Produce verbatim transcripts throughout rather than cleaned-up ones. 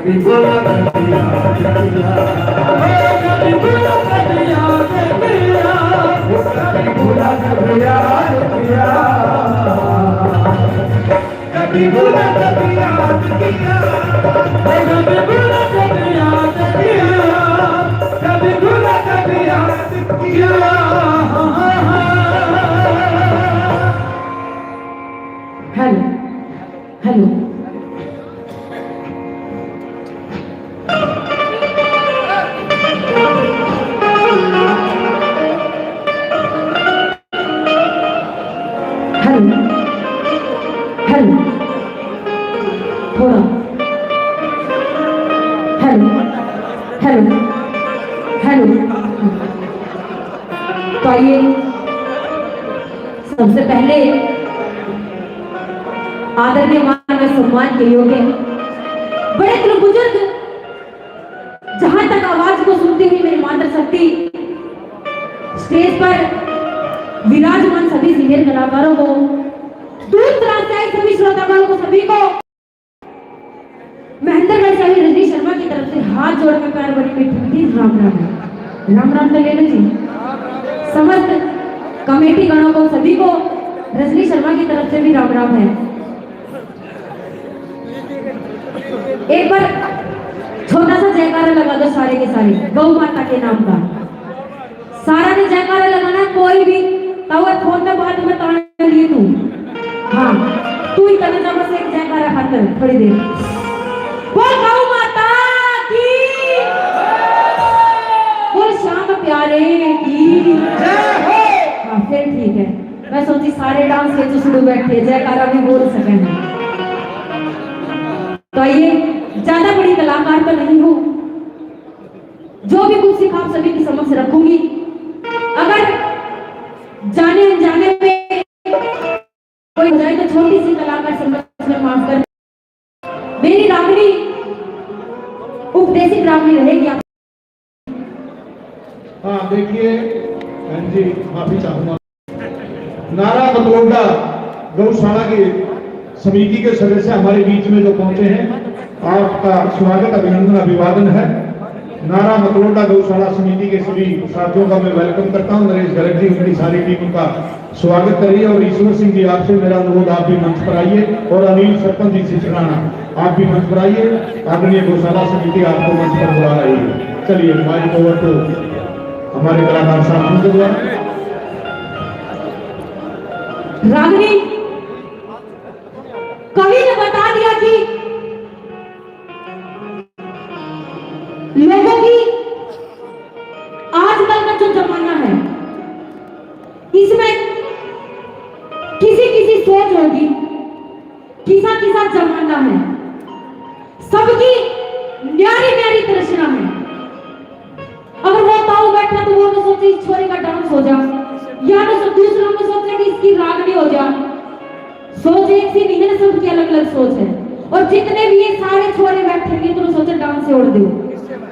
Hello, hello. Hello, hello. थोड़ा। Hello, hello, hello. तो आइए, सबसे पहले आदरणीय, मान व सम्मान के योग्य बड़े बुजुर्ग, जहां तक आवाज को सुनती हुई मेरी मातृशक्ति स्टेज पर विराजमान सभी सीनियर कलाकारों को, दूर दराज से आए सभी श्रोतागणों को, सभी को महेंद्रगढ़ से आए रजनी शर्मा की तरफ से हाथ जोड़ के पैर बनी बैठी थी, राम राम है। राम राम तो ले लो जी। समस्त कमेटी गणों को, सभी को रजनी शर्मा की तरफ से भी राम राम है। एक बार छोटा सा जयकारा लगा दो सारे के सारे गौ माता के नाम का। सारा ने जयकारा लगाना है, कोई भी ताऊ फोन में बात मत आने लिए तू। हाँ, तू ही करना, बस एक जयकारा खातर थोड़ी देर। बोल गौ माता की, बोल श्याम प्यारे की जय हो। हाँ, फिर ठीक है। मैं सोची सारे डांस के चुसड़ू बैठे, जयकारा भी बोल सके हैं। तो आइए, ज्यादा बड़ी कलाकार तो नहीं हूँ, जो भी कुछ सीखा आप सभी के समक्ष रखूंगी। अगर जाने अनजाने में कोई हो जाए तो छोटी सी कलाकार समझ कर माफ कर। मेरी रागनी उपदेशित रागनी रहेगी। आप हाँ, देखिए, बहन जी, माफी चाहूंगा। नारा मतलोडा गौशाला के समिति के सदस्य हमारे बीच में जो पहुंचे हैं, आपका स्वागत, अभिनंदन, अभिवादन है। नारा मतलोडा गौशाला समिति के सभी साथियों का मैं वेलकम करता हूं। नरेश गर्ग जी, उनकी सारी टीम का स्वागत करिए। और ईश्वर सिंह जी, आपसे मेरा अनुरोध, आप भी मंच पर आइए। और अनिल सरपंच जी सिचराना, आप भी मंच पर आइए। आदरणीय गौशाला समिति आपको मंच पर बुला रही है। चलिए, माइक ओवर टू हमारे कलाकार साथियों के द्वारा। रागनी, कवि ने बता दिया कि लोगों की आजकल का जो जमाना है, इसमें किसी किसी सोच होगी, किसा किसा जमाना है, सबकी न्यारी न्यारी तृष्णा है। अगर वो ताऊ बैठा तो वो तो सोचे इस छोरे का डांस हो जा, या तो सो-, दूसरा तो सोचे कि इसकी रागनी हो जा। सोच एक सी नहीं है ना, सबकी अलग अलग सोच है। और जितने भी ये सारे छोरे बैठे हैं, तो सोचे डांस छोड़ दो,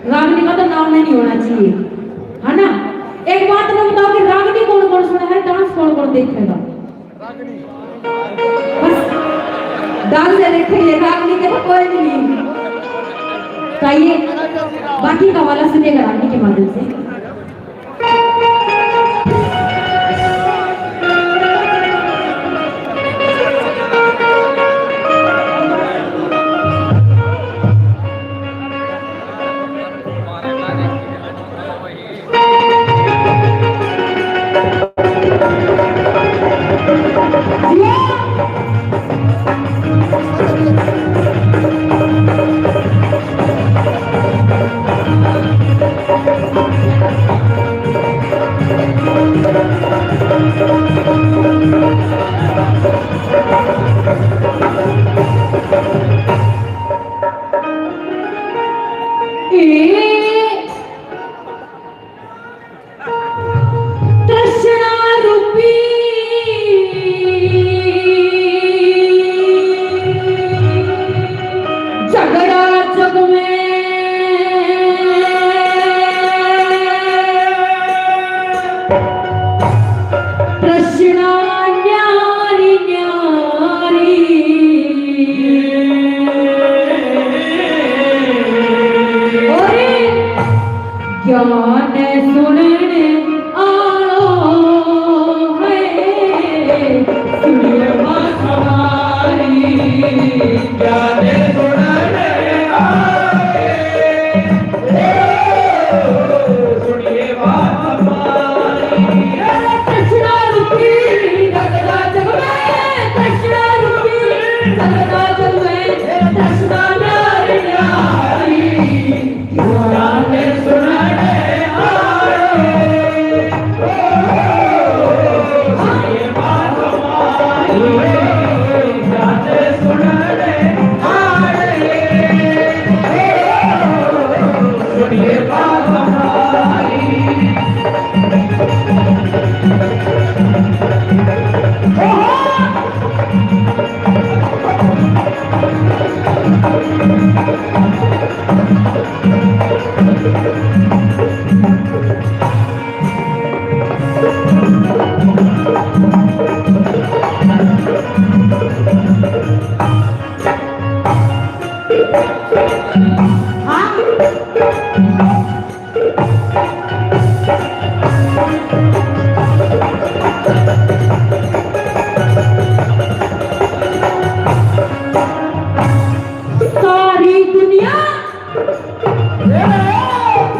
रागनी का तो नाम ही नहीं होना चाहिए, है ना? एक बात ना बताओ कि रागनी कौन कौन सुना है, डांस कौन कौन देखेगा? बस डांस से देखेंगे, रागनी के तो कोई भी नहीं। तो आइए, बाकी का वाला सुनिएगा रागनी के माध्यम से। तृष्णा रूपी झगड़ा जग में, तृष्णा न्यारी न्यारी। ज्ञान सुनने आलो है, सुनिए बात हमारी। ज्ञान सुनने आलो है, सुनिए बात हमारी। कृष्णा रूपी जगदा जग में, कृष्णा रूपी जगदा जग में, कृष्णा प्यारी प्यारी। सारी दुनिया,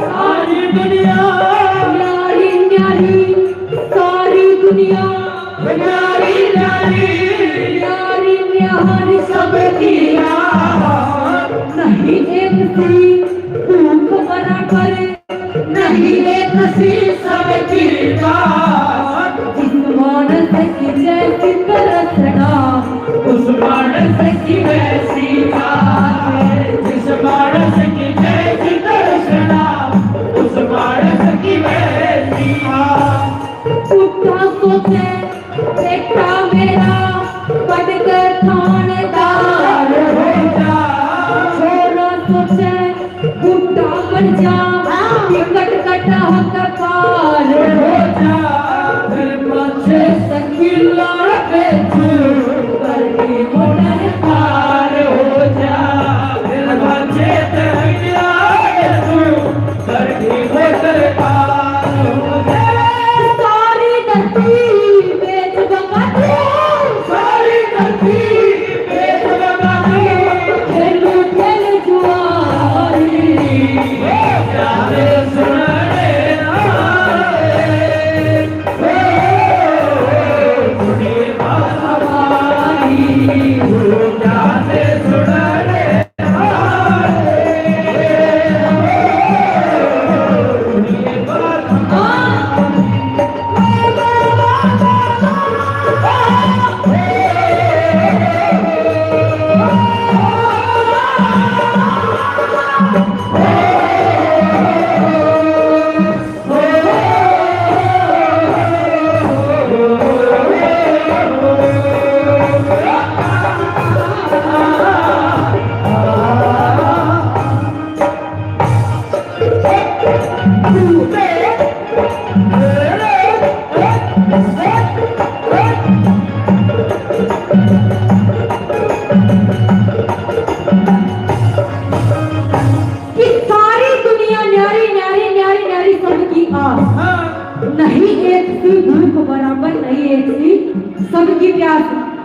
सारी दुनिया, न्यारी न्यारी, सारी दुनिया, न्यारी न्यारी, न्यारी न्यारी सबकी याद। नहीं एक सी भूख बराबर, नहीं एक सी सबकी बात। जिस मानस की जैसी तरसना, उस मानस की वैसी बात। जिस मानस की जैसी तरसना, उस मानस की वैसी बात। उठा सोचे बेटा मेरा, बन के थानेदार हो जा। छोरा सोचे बूढ़ा बन जा, टिकट कटा के पार हो जा। फिर पाछे से किला बेचू, करके मोटर पार हो जा। फिर पाछे से किला बेचू, करके मोटर पार हो जा। सारी धरती बेच बंगा दे, सारी धरती बेच बंगा दे, खेलू खेल जुआरी। प्यारे सुन रे आए, ओ, सुनिए बात हमारी, ओ, प्यारे सुन रे। कि सारी दुनिया न्यारी, न्यारी, न्यारी, न्यारी सबकी आस। हाँ। नहीं एक सी भूख बराबर, नहीं एक सी सबकी प्यास।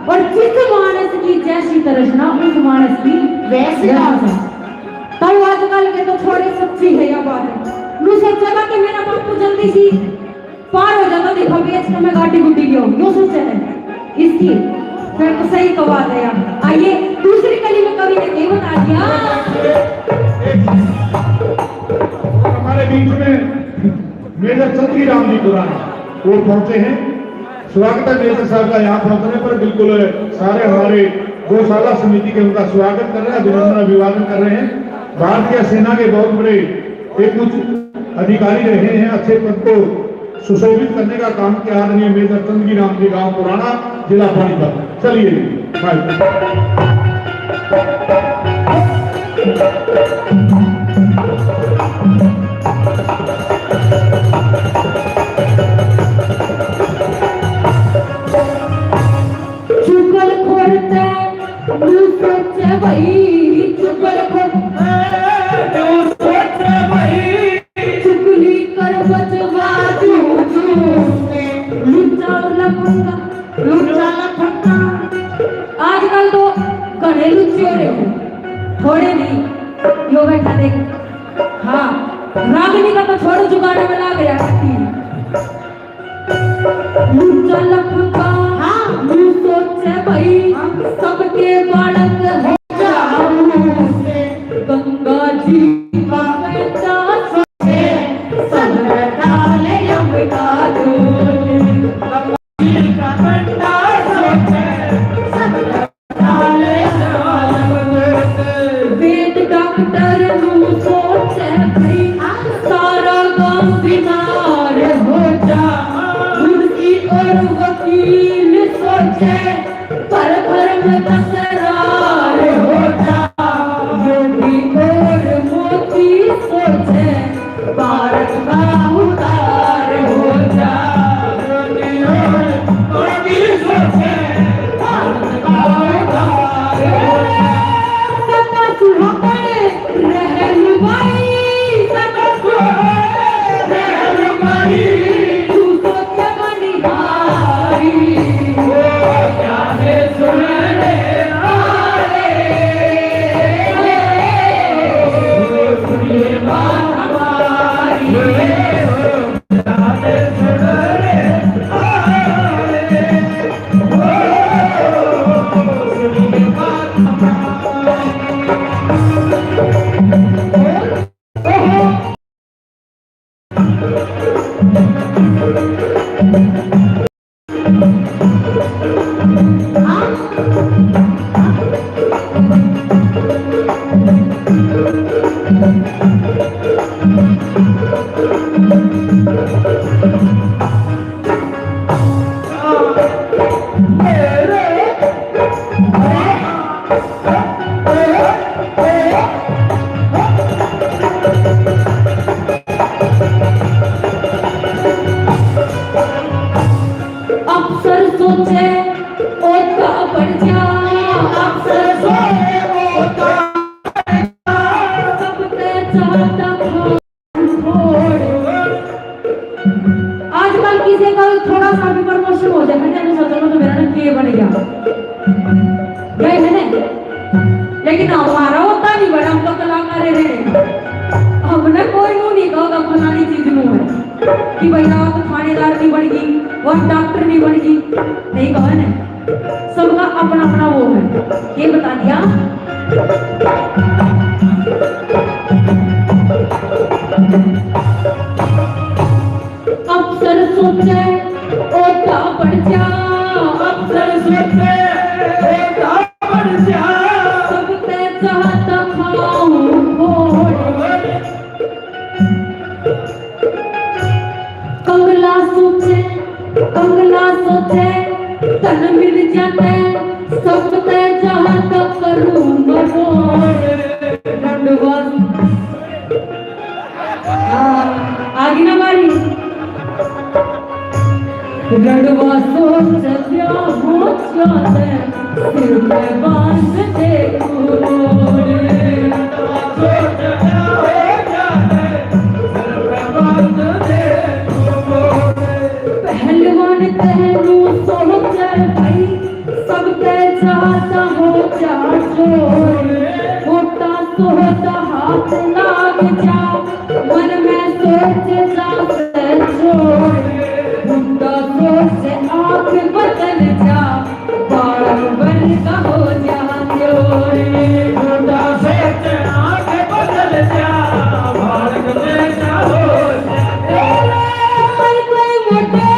और जिस मानस की जैसी तृष्णा, उस मानस की वैसी आस। तब आजकल के तो थोड़े सच्ची है या बात। नू सोचा था कि मेरा बापू जल्दी सी पार हो जाता, देखो, बेच के मैं गाड़ी गुड्डी लियो, यो सोचे है इसकी। फिर तो सही कहा है यार। आइए, दूसरी कली में कवि ने क्या बता दिया। हमारे बीच में मेजर चंद्री राम जी पुराना वो पहुंचे हैं। स्वागत है मेजर साहब का यहाँ पहुंचने पर। बिल्कुल सारे हमारे गौशाला समिति के उनका स्वागत कर रहे हैं, अभिनंदन अभिवादन कर रहे हैं। भारतीय सेना के बहुत बड़े एक उच्च अधिकारी रहे हैं, अच्छे पद को सुशोभित करने का काम किया आदरणीय मेजर चंदगी राम जी, गांव पुराना, जिला पानीपत। चलिए भाई। चुगलखोर ते न्यू सोचे भाई, चुगलखोर। न्यू सोचे भाई। चुप हाँ, रागनी का तो छोड़, जुगाड़ में लाग रहा है। लुच्चा लफंगा, हाँ। लू सोचे भाई, हाँ। सबके बालक हो जाऊं। गंगा जी का बेटा सोचे, सब डाल यमुना दूध। गंगा जी का बेटा सोचे, सब वेद डॉक्टर नू सोचे भाई, सारा गांव बीमार हो जा। मुंशी और वकील सोचे, पर घर में तकरार हो जा। योगी और मोदी सोचे, भारत का उद्धार हो जा। भारत का उद्धार हो जा। सदा सुहागण रहन भाई, सदा सुहागण रहन भाई। तू सोच बनिहारी। ओ क्या है सुन रे। अफसर सोचे, ओता बन जा। अफसर सोचे, ओता बन जा। सबसे ज्यादा आजकल किसी का थोड़ा सा भी प्रमोशन हो जाए, मैंने सोचा, तो मेरा ना के बन गया, गए है ना? लेकिन हमारा होता नहीं बड़ा, हम तो कलाकार रहे। हमने कोई नू नहीं कहा फलानी चीज नू है कि भैया वो थानेदार नहीं बन गई, वो डॉक्टर नहीं बन गई, नहीं कहा ना। सबका अपना अपना वो है, ये बता दिया। अफसर सोचे, ओता बन जा। अफसर सोचे, ओता बन जा। सबसे ज्यादा खाऊं फोड़। कंगला सोचे, कंगला सोचे, तन मिल जाते, सबसे ज्यादा करूं मरोड़। डंडवा हाँ, आगे ना मारी। रंडवा सोच लिया हो जाते, सिर पे बांध दे तू मोरे। पहलवान तैनू सोच भाई, सबके चाहता हो जा जोर। मोटा सोहता हाथ लाग जा, मन में सोच जा से जोर। बुढ़ा सोच आंख बदल जा, बालक बन का हो जा जोर। बुढ़ा सोच आंख बदल जा, बालक बन का हो जा जोर। कोई मोटे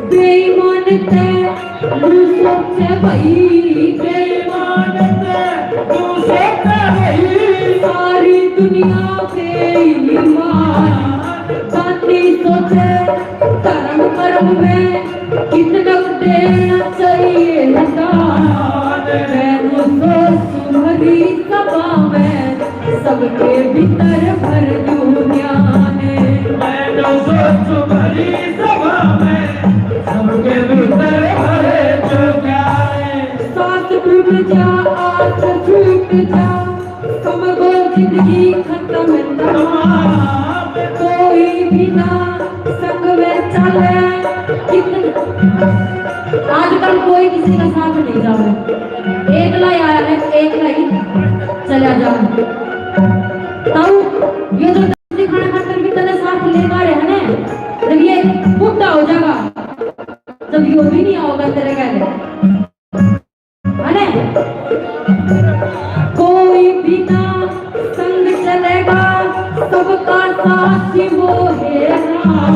बेईमान ते तू सोचे भाई, बेईमान ते तू सोचे भाई, सारी दुनिया बेईमान। बाती सोचे धर्म कर्म में कितना देना चाहिए दान। मैं तो सोचूं भरी सभा में सबके भीतर भर दूं ज्ञान। मैं तो सोचूं भरी सभा में सबके भीतर भर दूं ज्ञान। सांस फूट जा, आस छूट जा, समझो जिंदगी खत्म तमाम। कोई भी ना संग में चले। कित-, आजकल कोई किसी का साथ नहीं जावे, एकला ही आया है, एकला ही चला जावे। ताऊ, ये जो दिखाने खातर भी तने साथ लेगा रहे ना, जब ये बुढ़ा हो जाएगा, जब यो भी नहीं आओगा तेरे कहने। अरे, कोई बिना संग चलेगा, सबका साथी वो है राम।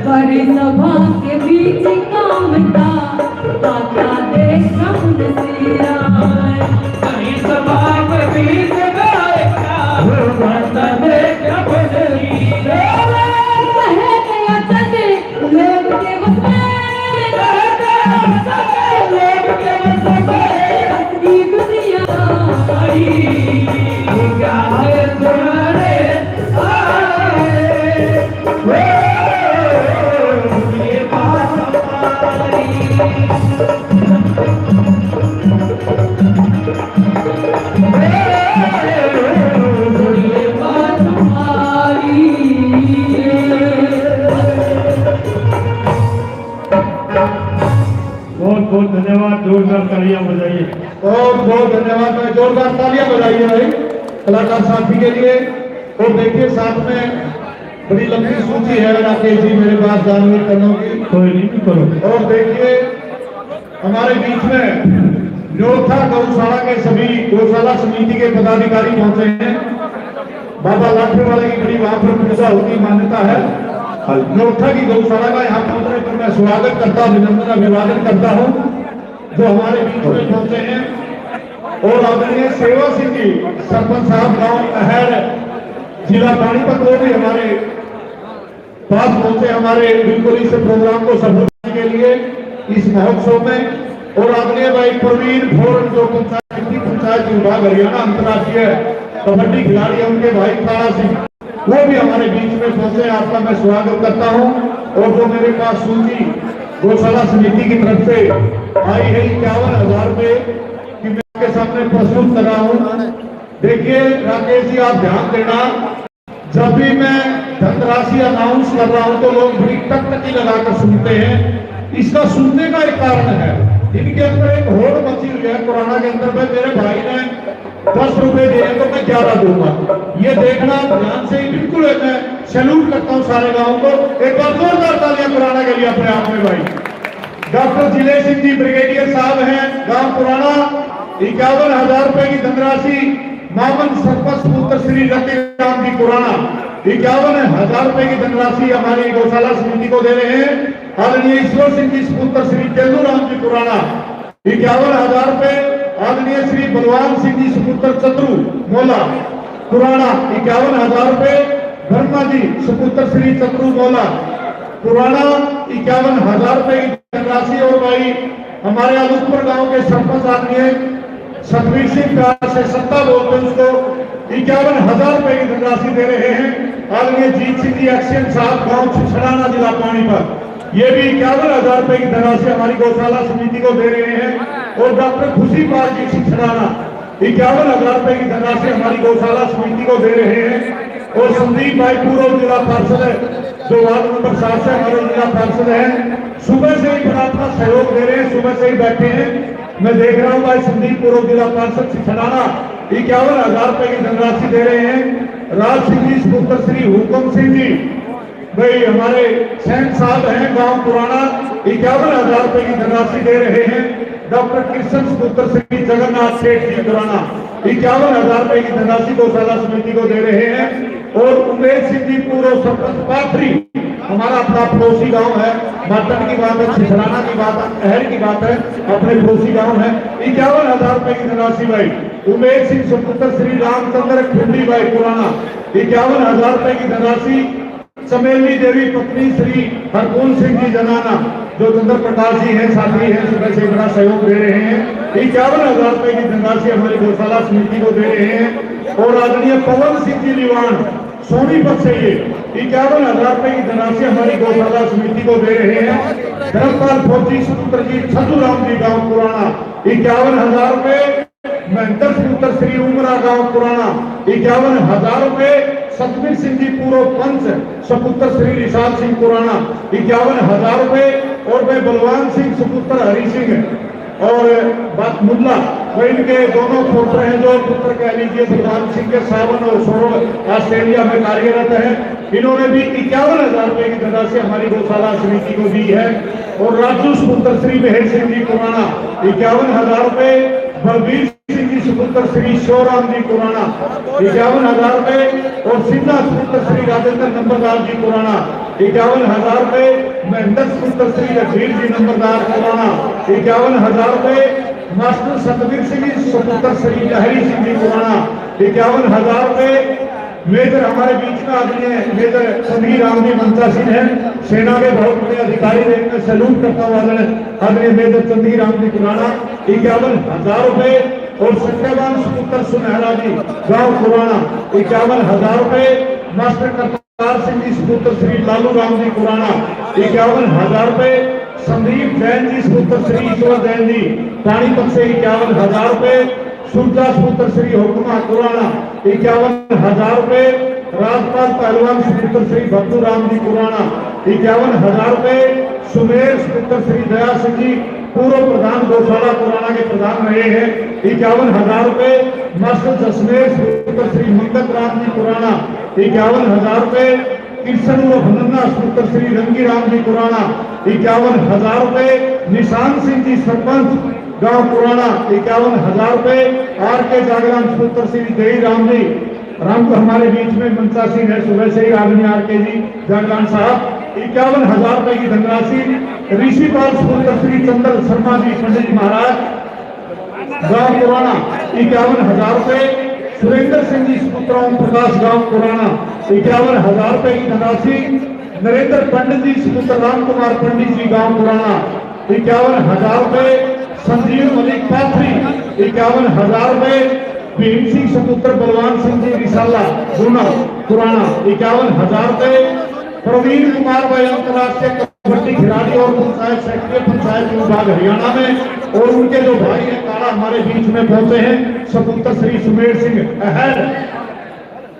बड़ी सभा के बीच काम का, दाता दे श्रवण श्री राम। बड़ी सभा के बीच गायका, दाता दे श्रवण श्री राम। कहे गया जग लोग के वसबाए, लोग के वसबाए, असली दुनिया आई, क्या है तुम्हारे आए? ओ, ये बात हमारी। बहुत बहुत धन्यवाद, जोरदार तालियां बजाइए। बहुत बहुत धन्यवाद, मैं जोरदार तालियां बजाइए भाई कलाकार साथी के लिए। और देखिए साथ में बड़ी लंबी सूची है राकेश जी मेरे पास जानवर करनों की। कोई नहीं, करो। और देखिए हमारे बीच में नोरथा गौशाला के सभी गौशाला समिति के पदाधिकारी पहुंचे हैं। बाबा लाठे वाले की बड़ी वहां पर पूजा होती मान्यता है। नोरथा की गौशाला का यहाँ पहुंचने पर मैं स्वागत करता, अभिनंदन, अभिवादन करता हूँ जो हमारे बीच में पहुंचे हैं। और आदरणीय सेवा सिंह जी, सरपंच साहब, गांव अहर, जिला पानीपत, वो भी हमारे पास पहुंचे हमारे बिल्कुल इस प्रोग्राम को सफल बनाने के लिए, इस महोत्सव में। और आदरणीय भाई प्रवीण भोर जो पंचायत, पंचायत विभाग हरियाणा अंतर्राष्ट्रीय कबड्डी खिलाड़ी है, उनके भाई तारा सिंह, वो भी हमारे बीच में पहुंचे, आपका मैं स्वागत करता हूं। और जो मेरे पास सूची गौशाला समिति की तरफ से आई है इक्यावन हजार रुपए की, मैं आपके सामने प्रस्तुत कर रहा हूं। देखिए राकेश जी, आप ध्यान देना, जब भी मैं धनराशि अनाउंस कर रहा हूं तो लोग बड़ी टकटकी लगाकर सुनते हैं। इसका सुनने का एक कारण है, इनके अंदर एक होड़ मची हुई है। कोरोना के अंदर में मेरे भाई ने दस रुपए दिए तो मैं ग्यारह दूंगा। ये देखना ध्यान से ही, बिल्कुल मैं सैल्यूट करता हूं सारे गांवों को। एक बार जोरदार तालियां कोरोना के लिए अपने आप में भाई। डॉक्टर जिले सिंह जी ब्रिगेडियर साहब हैं, गांव पुराना, इक्यावन हजार रुपए की धनराशि मामन सरपंच पुत्र श्री रतिराम जी पुराना, इक्यावन हजार रुपए की धनराशि हमारी गौशाला समिति को दे रहे हैं। आदरणीय ईश्वर सिंह जी सुपुत्र श्री तेलूराम जी पुराना, इक्यावन हजार रुपए। आदरणीय श्री बलवान सिंह जी सुपुत्र चतरू मोला पुराना, इक्यावन हजार रुपए। ब्रह्मा जी सुपुत्र श्री चतरू मोला पुराना, इक्यावन हजार रुपए की धनराशि। और भाई हमारे आलूपुर गांव के सरपंच आदरणीय सतवीर सिंह प्यार से सत्ता बोलते हैं उसको, इक्यावन हजार रुपए की धनराशि दे रहे हैं। आदरणीय जीत सिंह जी एक्सचेंज साहब, गांव छिछड़ाना, जिला पानीपत, ये भी इक्यावन हजार रुपए की धनराशि हमारी गौशाला समिति को दे रहे हैं। और डॉक्टर खुशी पाल जी छिछड़ाना इक्यावन हजार रुपए की धनराशि हमारी गौशाला समिति को दे रहे हैं। और संदीप भाई पूर्व जिला पार्षद है, जो वार्ड नंबर सात से हमारे जिला पार्षद हैं, सुबह से ही बड़ा अपना सहयोग दे रहे हैं, सुबह से ही बैठे हैं। मैं देख रहा हूं भाई संदीप पूर्व जिला पार्षद छिछड़ाना इक्यावन हजार रुपए की धनराशि दे रहे हैं। राज सिंह जी सुपुत्र श्री हुकम सिंह जी भाई हमारे सैन साहब हैं गांव पुराना, इक्यावन हजार रुपए की धनराशि दे रहे हैं। डॉक्टर कृष्ण सपुत्र श्री जगन्नाथ सेठ जी पुराना, इक्यावन हजार रुपए की धनराशि गौशाला समिति को दे रहे हैं। और उमेश सिंह जी पूर्व सरपंच पाथरी, हमारा अपना पड़ोसी गांव है, मातन की बात है, छिछराना की बात है, अहर की बात है, अपने पड़ोसी गांव है। इक्यावन हजार रुपए की धनराशि भाई उमेश सिंह सपुत्र श्री रामचंद्र खिंडी भाई पुराना, इक्यावन हजार रुपए की धनराशि। चमेली देवी पत्नी श्री हरगोविंद सिंह जी जनाना, जो चंद्र प्रकाश जी हैं, साथी हैं, सुबह से बड़ा सहयोग दे रहे हैं, इक्यावन हजार रुपए की धनराशि हमारी गौशाला समिति को दे रहे हैं। और आदरणीय पवन सिंह जी लीवान सोनीपत से ये इक्यावन हजार रुपए की धनराशि हमारी गौशाला समिति को दे रहे हैं। धर्मपाल फौजी सपुत्र जी छतुराम जी गांव पुराना, इक्यावन हजार रुपए। महेंद्र सपुत्र श्री उमरा गांव पुराना, इक्यावन हजार रुपए। सतबीर सिंह जी पूर्व पंच सपुत्र श्री रिशाल सिंह पुराना, इक्यावन हजार रुपए। और वे बलवान सिंह सपुत्र हरि सिंह और बात मुल्ला, वो इनके दोनों पुत्र हैं, जो पुत्र कह लीजिए, बलवान सिंह के सावन और सौरभ ऑस्ट्रेलिया में कार्यरत है। इन्होंने भी इक्यावन हजार रुपए की धनराशि हमारी गौशाला समिति को दी है। और राजू सपुत्र श्री मेहर सिंह जी पुराना, इक्यावन हजार रुपए। बलबीर सिंह जी सपुत्र श्री शिवराम जी पुराना, इक्यावन हजार रुपए। और सिन्हा सपुत्र श्री राजेंद्र नंबरदार जी पुराना, इक्यावन हजार रुपए। महेंद्र सपुत्र श्री रघुवीर जी नंबरदार पुराना, इक्यावन हजार रुपए। मास्टर सतबीर सिंह जी सपुत्र श्री लहरी सिंह जी पुराना, इक्यावन हजार रुपए। मेजर हमारे बीच में आदरणीय मेजर चंदगी राम जी मंचासीन हैं, सेना के बहुत बड़े अधिकारी हैं, मैं सैल्यूट करता हूँ आदरणीय, आदरणीय मेजर चंदगी राम जी पुराना, इक्यावन हजार रुपए। और सत्यवान सपुत्र सुनहरा जी गांव पुराना, इक्यावन हजार रुपए। मास्टर करतार सिंह जी सपुत्र श्री लालू राम जी पुराना, इक्यावन हजार रुपए। संदीप जैन जी सपुत्र श्री ईश्वर जैन जी पानीपत से, इक्यावन हजार रुपए। सूरदास पुत्र श्री हुक्मा पुराना, इक्यावन हजार रुपए। राजपाल पहलवान पुत्र श्री भक्तू राम जी पुराना, इक्यावन हजार रुपए। सुमेर पुत्र श्री दया सिंह जी पूर्व प्रधान गौशाला पुराना के प्रधान रहे हैं, इक्यावन हजार रुपए। मास्टर जसमेर पुत्र श्री मंगत राम जी पुराना, इक्यावन हजार रुपए। कृष्ण उर्फ नन्ना पुत्र श्री रंगी राम जी पुराना, इक्यावन हजार रुपए। निशांत सिंह जी सरपंच गांव पुराना, इक्यावन हजार रुपए। आर के जागराम पुत्र श्री जय राम जी राम को हमारे बीच में मंचासीन है, सुबह से ही आदमी आर के जी जागराम साहब, इक्यावन हजार रुपए की धनराशि। ऋषिपाल पुत्र श्री चंद्र शर्मा जी पंडित जी महाराज गांव पुराना, इक्यावन हजार रुपए। सुरेंद्र सिंह जी सपुत्र ओम प्रकाश गांव पुराना, इक्यावन हजार रुपए की धनराशि। नरेंद्र पंडित जी सपुत्र राम कुमार पंडित जी गांव पुराना, इक्यावन हजार रुपए। संजीव मलिक पाथरी, इक्यावन हजार रुपए। भीम सिंह सपुत्र बलवान सिंह जी रिसाला गुना पुराना, इक्यावन हजार रुपए। प्रवीण कुमार भाई अंतर्राष्ट्रीय कबड्डी खिलाड़ी और पंचायत सेक्रेटरी पंचायत विभाग हरियाणा में, और उनके जो भाई हैं काला हमारे बीच में पहुंचे हैं सपुत्र श्री सुमेर सिंह अहर,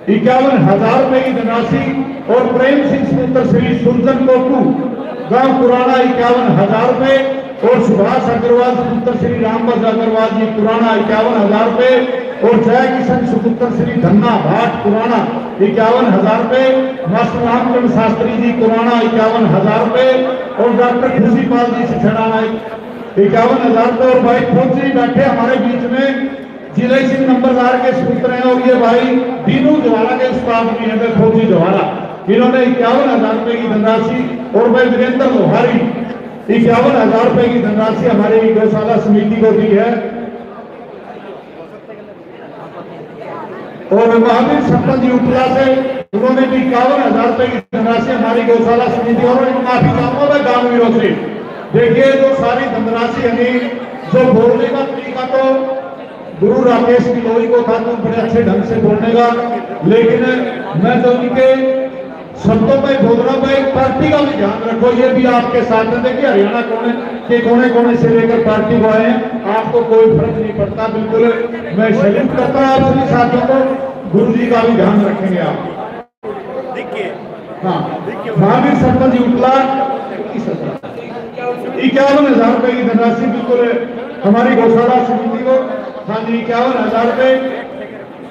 इक्यावन हजार रुपए की धनराशि। और प्रेम सिंह सपुत्र श्री सुरजन कोकू गांव पुराना, इक्यावन हजार रुपए। और सुभाष अग्रवाल सपुत्र श्री रामबाज अग्रवाल जी पुराना, इक्यावन हजार रुपए। और जय किशन सपुत्र श्री धन्ना भाट पुराना, इक्यावन हजार रुपए। मास्टर रामचंद्र शास्त्री जी पुराना, इक्यावन हजार रुपए। और डॉक्टर खुशीपाल जी सिछड़ाना, इक्यावन हजार रुपए। और भाई फौजी बैठे हमारे बीच में, जिले सिंह नंबरदार के सपुत्र हैं और ये भाई दीनू जवाला के उस्ताद भी हैं, फौजी जवाला, इन्होंने इक्यावन हजार रुपए की धनराशि। और भाई वीरेंद्र लोहारी इक्यावन हजार रुपए की धनराशि हमारी गौशाला समिति को दी है। और महावीर सत्ता जी उपला से, उन्होंने भी इक्यावन हजार रुपए की धनराशि हमारी गौशाला समिति, और मैं माफी चाहूंगा मैं दानवीरों से। देखिए, जो सारी धनराशि यानी जो बोलने का तरीका तो गुरु राकेश गिलोई को था, तो बड़े अच्छे ढंग से बोलने का, लेकिन मैं तो उनके शब्दों में बोल रहा हूं, भाई, पार्टी का भी ध्यान रखो, ये भी आपके साथ है। देखिए, हरियाणा कोने के कोने कोने से लेकर पार्टी को आए हैं, आपको कोई फर्क नहीं पड़ता। बिल्कुल मैं सैल्यूट करता हूं आप सभी साथियों को, गुरु जी का भी ध्यान रखेंगे आप। हाँ, महावीर सत्ता जी उपला, इक्यावन हजार रुपए की धनराशि बिल्कुल हमारी गौशाला समिति को, हाँ जी, इक्यावन हजार रुपए।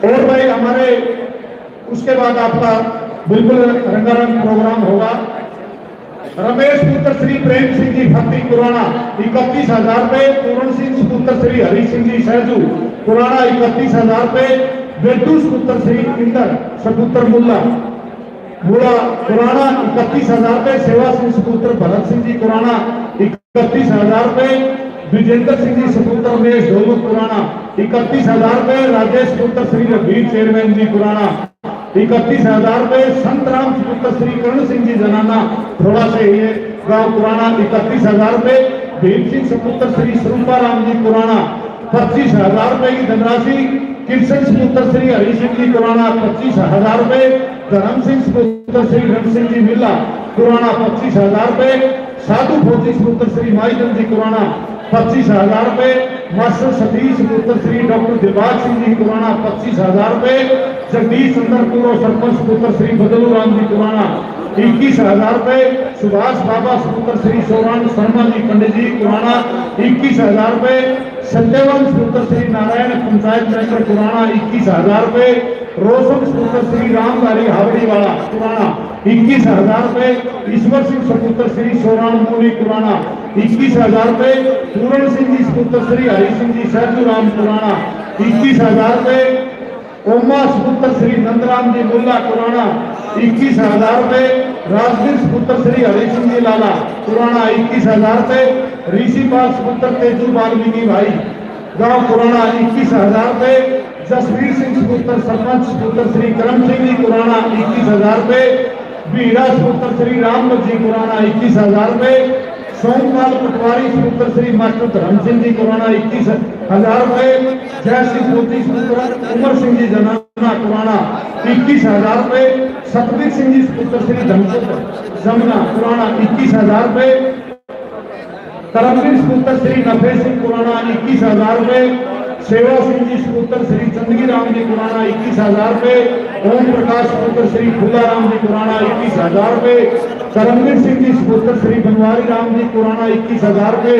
और भाई हमारे उसके बाद आपका बिल्कुल रंगारंग प्रोग्राम होगा। रमेश पुत्र श्री प्रेम सिंह जी फत्ती कुराना इकतीस हजार रुपए, पूर्ण सिंह सुपुत्र श्री हरि सिंह जी सहजू कुराना इकतीस हजार रुपए, बेटू सुपुत्र श्री इंदर सुपुत्र मुल्ला मुला कुराना इकतीस हजार रुपए, सेवा सिंह सुपुत्र भरत सिंह जी कुराना इकतीस हजार रुपए, विजेंद्र सिंह जी सुपुत्र रमेश ढोलू कुराना इकतीस हजार रुपए, राजेश पुत्र श्री रघुवीर चेयरमैन जी कुराना इकतीस हजार रुपए, संत राम सुपुत्र श्री करण सिंह जी जनाना थोड़ा से ये गांव कुराना इकतीस हजार रुपए, भीम सिंह सुपुत्र श्री स्वरूपा राम जी कुराना पच्चीस हजार रुपए की धनराशि, कृष्ण सुपुत्र श्री हरि सिंह जी कुराना पच्चीस हजार रुपए, धर्म सिंह सुपुत्र श्री रण सिंह जी मिल्ला कुराना पच्चीस हजार रुपए, साधु फौजी सुपुत्र श्री माईचंद जी कुराना पच्चीस हजार रुपए, मास्टर सतीश पुत्र श्री डॉक्टर दिलबाग सिंह जी कुराना पच्चीस हजार रुपए, जगदीश चंद्र पूर्व सरपंच पुत्र श्री बदलू राम जी कुराना इक्कीस हजार रुपए, सुभाष बाबा सुपुत्र श्री सोरान शर्मा जी पंडित जी कुराना इक्कीस हजार रुपए, सत्यवान सुपुत्र श्री नारायण पंचायत मेंबर कुराना इक्कीस हजार रुपए, रोशन सुपुत्र श्री रामधारी हावड़ी वाला कुराना इक्कीस हजार रुपए, ईश्वर सिंह सुपुत्र श्री सोरान मोनी कुराना इक्कीस हजार रुपए, पूरण सिंह जी सुपुत्र श्री हरि सिंह जी सहजू राम कुराना इक्कीस हजार रुपए, ओमा सुपुत्र श्री नंदराम जी मुल्ला कुराना इक्कीस हजार रुपए, राजवीर सुपुत्र श्री हरि सिंह जी लाला कुराना इक्कीस हजार रुपए, ऋषिपाल सुपुत्र तेजू वाल्मीकि भाई गांव कुराना इक्कीस हजार रुपए, जसवीर सिंह सुपुत्र सरपंच सुपुत्र श्री करम सिंह जी कुराना इक्कीस हजार रुपए, भीरा सुपुत्र श्री राम जी कुराना इक्कीस हजार रुपए, सोमपाल पटवारी सुपुत्र श्री मास्टर धर्म सिंह जी कुराना इक्कीस हजार रुपए, जय सिंह फौजी सुपुत्र उमर सिंह जी जनाना कुराना इक्कीस हजार रुपए, सतबीर सिंह जी सुपुत्र श्री धनपुत्र जमुना कुराना इक्कीस हजार रुपए, करमवीर सुपुत्र श्री नफे सिंह कुराना इक्कीस हजार रुपए, सेवा सिंह जी सुपुत्र श्री चंदगी राम जी कुराना इक्कीस हजार रुपए, ओम प्रकाश सुपुत्र श्री फूला राम जी कुराना इक्कीस हजार रुपए, करमवीर सिंह जी सुपुत्र श्री बनवारी राम जी कुराना इक्कीस हजार रुपए,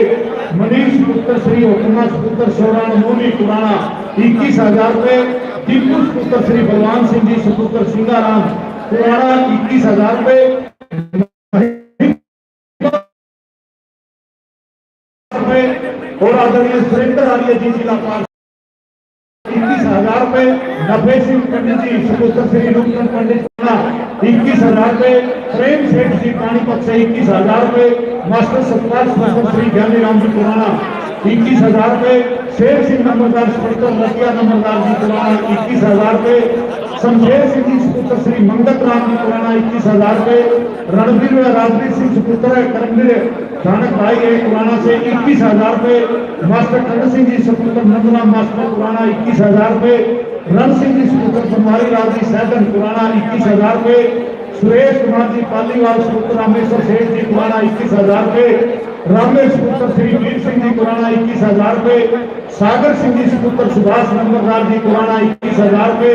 मनीष सुपुत्र श्री हुक्मा सुपुत्र सोरान मोनी कुराना इक्कीस हजार रुपए, दीपू सुपुत्र श्री बलवान सिंह जी सुपुत्र सिंगाराम कुराना इक्कीस हजार रुपए, और आदरणीय सुरेंद्र आर्य जी जिला पार्षद इक्कीस हजार रुपए, नफे सिंह पंडित जी सुपुत्र श्री रूपचंद पंडित इक्कीस हजार रुपए, प्रेम सेठ जी पानीपत से इक्कीस हजार रुपए, मास्टर सतपाल सुपुत्र श्री ज्ञानी राम जी कुराना इक्कीस हजार रुपए, शेर सिंह नंबरदार सुपुत्र मोतिया नंबरदार जी कुराना इक्कीस हजार रुपए, शमशेर सिंह जी सुपुत्र श्री मंगत राम जी कुराना इक्कीस हजार रुपए, रणवीर व राजवीर सिंह सुपुत्र करमवीर धानक भाई है कुराना से इक्कीस हजार रुपए, मास्टर खंड सिंह जी सुपुत्र नंदराम मास्टर कुराना इक्कीस हजार रुपए, रण सिंह जी सुपुत्र बनवारी लाल जी सैदन कुराना इक्कीस हजार रुपए, सुरेश कुमार जी पालीवाल सुपुत्र रामेश्वर सेठ जी कुराना इक्कीस हजार रुपए, रामेश सुपुत्र श्री वीर सिंह जी कुराना इक्कीस हजार रुपए, सागर सिंह जी सुपुत्र सुभाष नंबरदार जी कुराना इक्कीस हजार रुपए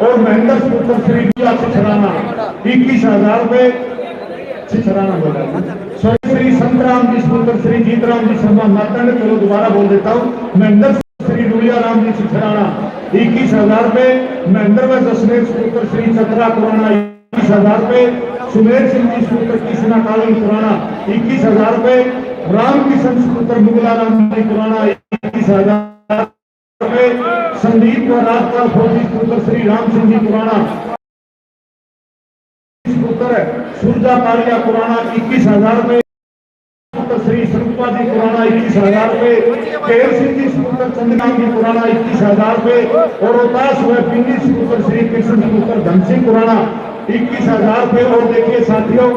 और महेंद्र सुपुत्र श्री लीला छिछराना इक्कीस हजार रुपए। छिछराना बोला। सॉरी, श्री संतराम जी सुपुत्र श्री जीतराम जी शर्मा मातंड, चलो दोबारा बोल देता हूँ, महेंद्र श्री लुलिया राम जी छिछराना इक्कीस हजार रुपए, महेंद्र व जसमेर सुपुत्र श्री चतरा कुराना इक्कीस हजार रुपए, सुमेर सिंह जी सुपुत्र कृष्णा काली कुराना इक्कीस हजार रुपए, राम किशन सुपुत्र मुगला राम जी कुराना इक्कीस हजार रुपए, संदीप व राजपाल फौजी सुपुत्र श्री राम सिंह जी कुराना सुपुत्र सूरजा कालिया कुराना इक्कीस हजार रुपए, सुपुत्र श्री स्वरूपा जी कुराना इक्कीस हजार रुपए, केर सिंह जी सुपुत्र चंद्रकांत जी कुराना इक्कीस हजार रुपए और रोहतास व बिन्नी सुपुत्र श्री कृष्ण सुपुत्र धन सिंह कुराना इक्कीस हजार रुपए। और देखिए साथियों,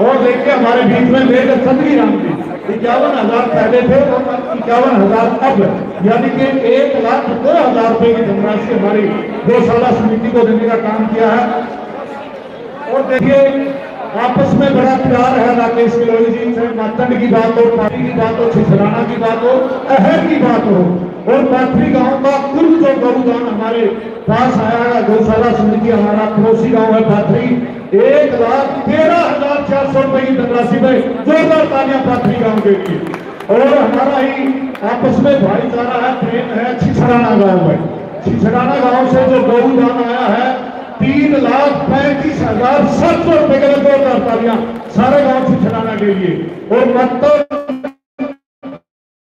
और देखिए हमारे बीच में मेजर चंद्री राम जी इक्यावन हजार पहले थे और इक्यावन हजार अब, यानी कि एक लाख दो हजार रुपए की धनराशि हमारी गौशाला समिति को देने का काम किया है। और देखिए, आपस में बड़ा प्यार है राकेश किलोई जी, चाहे मातंड की बात हो, पार्टी की बात हो, छिछराना की बात हो, अहर की बात हो, और पाथरी गांव का कुल जो गौदान हमारे पास आया है, गौशाला समिति हमारा पड़ोसी गांव है पाथरी, एक लाख तेरह हजार चार सौ रुपए की धनराशि में जोरदार तालियां पाथरी गांव के लिए। और हमारा ही आपस में भाईचारा है, प्रेम है, छिछराना गांव में। छिछड़ाना गांव से जो गौ दान आया है, तीन लाख पैंतीस हजार सात सौ रुपए के लिए जोरदार तालियां सारे गांव छिछड़ाना के लिए। और मत्तड़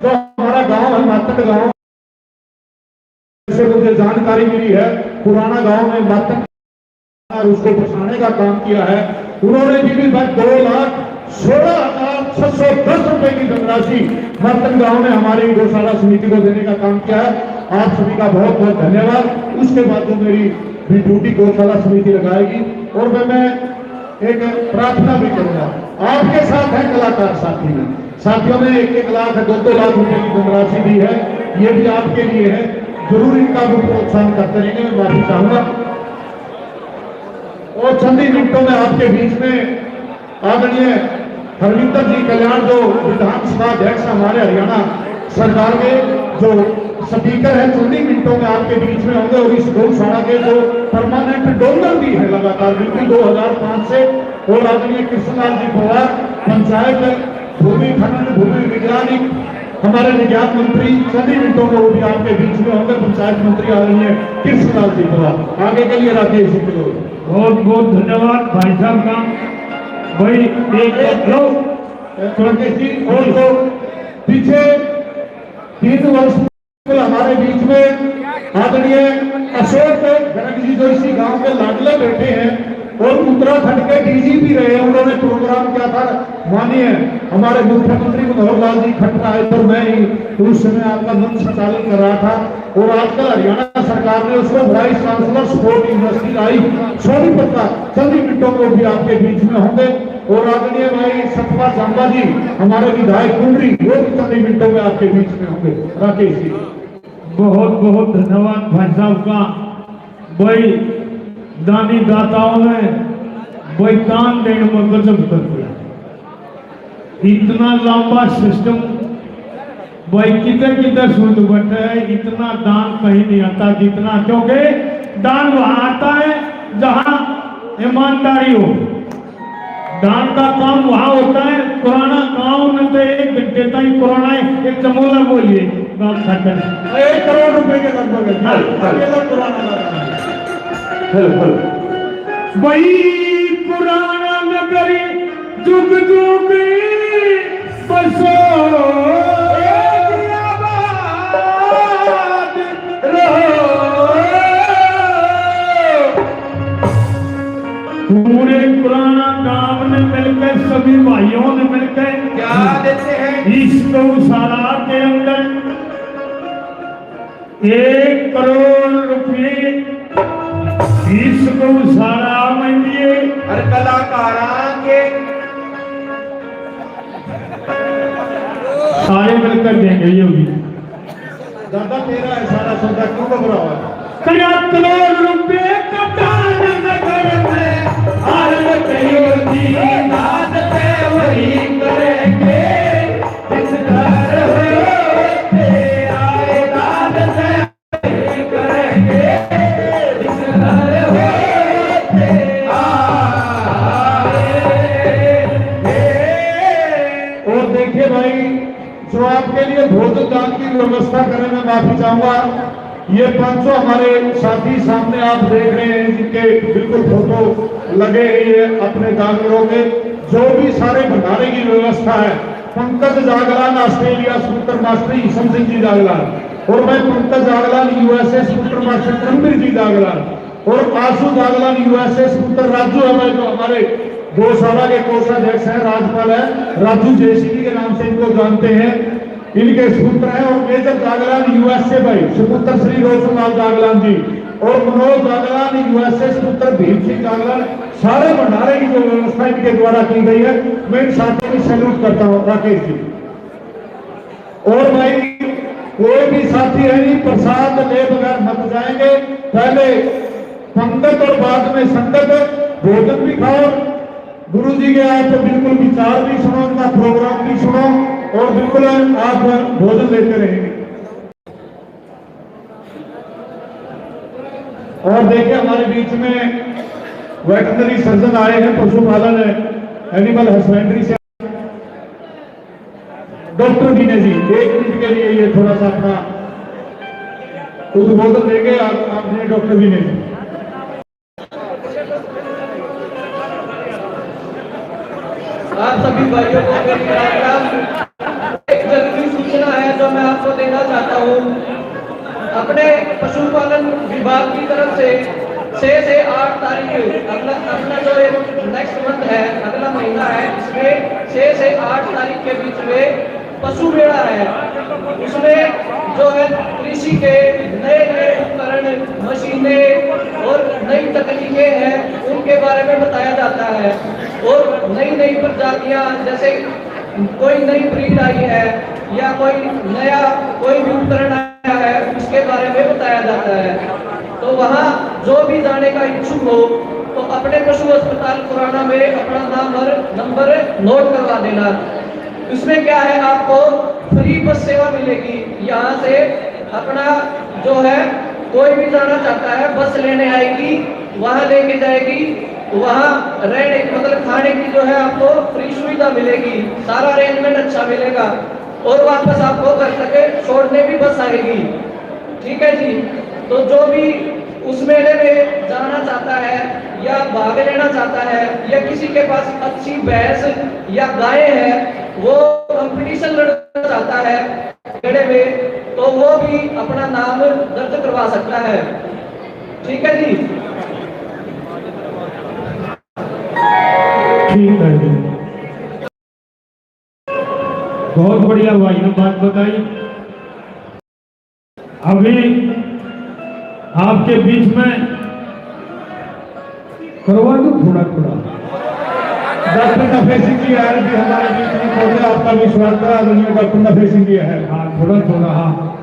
जो हमारा गांव है, मत्तड़ गांव से मुझे जानकारी मिली है, पुराना गांव में मत्तड़ और उसको बसाने का काम किया है। उन्होंने भी, भी बस दो लाख सोलह हजार छह सौ दस रुपए की धनराशि मत्तड़ गांव ने हमारी गौशाला समिति को देने का काम किया है। आप सभी का बहुत बहुत धन्यवाद। उसके बाद जो मेरी भी ड्यूटी गौशाला समिति लगाएगी। और मैं, मैं एक प्रार्थना भी करूंगा, आपके साथ हैं कलाकार साथी में, साथियों ने एक एक लाख, दो दो लाख रुपए की धनराशि दी है, ये भी आपके लिए है। जरूर इनका भी प्रोत्साहन करते रहेंगे। मैं माफी चाहूंगा। और चंद ही मिनटों में आपके बीच में आदरणीय हरविंदर जी कल्याण, जो विधानसभा अध्यक्ष हमारे हरियाणा सरकार के, जो स्पीकर है, चंद ही मिनटों में आपके बीच में होंगे। और इस गौशाला के जो परमानेंट डोनर भी है लगातार, बिल्कुल दो हज़ार पाँच से, और आदरणीय कृष्णलाल जी पवार, पंचायत भूमि खनन, भूमि विज्ञान, हमारे विज्ञान मंत्री चंद ही मिनटों में वो भी आपके बीच में होंगे, पंचायत मंत्री आदरणीय कृष्णलाल जी पवार। आगे के लिए राकेश जी को बहुत बहुत धन्यवाद भाई साहब का। भाई, एक हेलो, राकेश जी, और तो पीछे तीन वर्ष हमारे बीच में आदरणीय अशोक गर्ग जी, जो इसी गांव के लाडले बेटे हैं और उत्तराखंड के डीजीपी रहे हैं, उन्होंने प्रोग्राम किया था। माननीय हमारे मुख्यमंत्री मनोहर लाल जी खट्टर आए थे, मैं ही उस समय आपका मंच संचालन कर रहा था। और आजकल हरियाणा सरकार ने उसको वाइस चांसलर स्पोर्ट यूनिवर्सिटी लाई, सोनीपत का, चंद ही मिनटों में भी आपके बीच में होंगे। और आदरणीय भाई सतपाल सांबा जी, हमारे विधायक कुंडरी, वो भी चंद ही मिनटों में आपके बीच में होंगे। राकेश जी। बहुत बहुत धन्यवाद भाई साहब का। भाई, दानी दाताओं ने भाई दान देने में गजब कर दिया। इतना लंबा सिस्टम भाई, किधर किधर सूद बटे है, इतना दान कहीं नहीं आता जितना, क्योंकि दान वहां आता है जहां ईमानदारी हो। दान का काम वहां होता है। पुराना गांव में तो एक घंटे ताई पुराना एक चमोला बोलिए, गांव खातर एक करोड़ रुपए के लगभग है। हाँ, हाँ। अकेला पुराना गांव है। Hello, hello. भाई, पुराना नगरी जुग जुग बसो। रहो। पूरे पुराना गांव ने मिलकर, सभी भाइयों ने मिलकर क्या देते हैं? इस गौशाला के अंदर एक करोड़ रुपये इस गौशाला में दिए। और कलाकारां के सारे मिलकर देंगे, ये भी। दादा, तेरा है सारा सौदा, क्यों घबराओ? करोड़ रुपए का दान नगर में, हाल कहियो जी, दान ते वही करेंगे। जिस घर होते आए, दान ते वही करेंगे। जिस घर होते आए। और देखिए भाई, जो आपके लिए भोजन दान की व्यवस्था करें, मैं माफी चाहूंगा। ये पांचों हमारे साथी सामने आप देख रहे हैं, जिनके बिल्कुल फोटो लगे हुए हैं अपने जानवरों के। जो भी सारे भंडारे की व्यवस्था है, Pankaj Jaglan Australia, scooter master Ishan Singh ji Jaglan, और मैं Pankaj Jaglan USA, scooter master Ranbir ji Jaglan, और आशु जागलान यूएसए, स्कूटर राजू है, जो हमारे गौशाला के कोषाध्यक्ष हैं, राजपाल है, राजू जेसीबी के नाम से इनको जानते हैं, इनके स्कूटर हैं। और मेजर जागलान यूएसए भाई, स्कूटर श्री रोशन लाल जागलान जी, और मनोज जागलान यूएसए, स्कूटर भीम सिंह जागलान। सारे भंडारे की जो व्यवस्था इनके द्वारा की गई है, मैं इन साथियों को सैल्यूट करता हूँ। राकेश जी। और भाई, कोई भी साथी है नहीं, प्रसाद ले बगैर मत जाएंगे। पहले पंगत और बाद में संगत। भोजन भी खाओ, गुरु जी के आप बिल्कुल विचार भी सुनो, उनका प्रोग्राम भी सुनो, और बिल्कुल आप भोजन लेते रहेंगे। और देखिए, हमारे बीच में वेटरनरी सर्जन आए हैं, पशुपालन, एनिमल हस्बेंड्री से डॉक्टर विनय जी, एक मिनट के लिए ये थोड़ा सा अपना उद्बोधन देंगे आप, आपने डॉक्टर विनय जी। आप सभी भाइयों को मेरी राम राम। एक जरूरी सूचना है जो मैं आपको देना चाहता हूँ। अपने पशुपालन विभाग की तरफ से छह से आठ तारीख, अगला, अपना जो ये नेक्स्ट मंथ है, अगला महीना है, इसमें छह से आठ तारीख के बीच में पशु मेला है। उसमें जो है कृषि के नए नए उपकरण, मशीनें और नई तकनीकें हैं, उनके बारे में बताया जाता है। और नई नई प्रजातियां, जैसे कोई नई ब्रीड आई है या कोई नया कोई भी उपकरण आया है, उसके बारे में बताया जाता है। तो वहाँ जो भी जाने का इच्छुक हो, तो अपने पशु अस्पताल खुराना में अपना नाम और नंबर नोट करवा देना। इसमें क्या है, आपको फ्री बस सेवा मिलेगी। यहाँ से अपना जो है, कोई भी जाना चाहता है, बस लेने आएगी, वहाँ लेके जाएगी, वहाँ रहने, मतलब खाने की जो है, आपको फ्री सुविधा मिलेगी, सारा अरेंजमेंट अच्छा मिलेगा और वापस आपको घर तक छोड़ने भी बस आएगी। ठीक है जी, तो जो भी उस मेले में जाना चाहता है या भाग लेना चाहता है या किसी के पास अच्छी भैंस या गाय है, वो कंपटीशन लड़ना चाहता है मेले में, तो वो भी अपना नाम दर्ज करवा सकता है। ठीक है जी। ठीक है जी, बहुत बढ़िया भाई ने बात बताई। अभी आपके बीच में करवा दूं थोड़ा थोड़ा। डॉक्टर नफे सिंह जी आए भी हमारे बीच में, थोड़ा आपका भी स्वागत है। डॉक्टर नफे सिंह जी है, हाँ, थोड़ा थोड़ा, हाँ।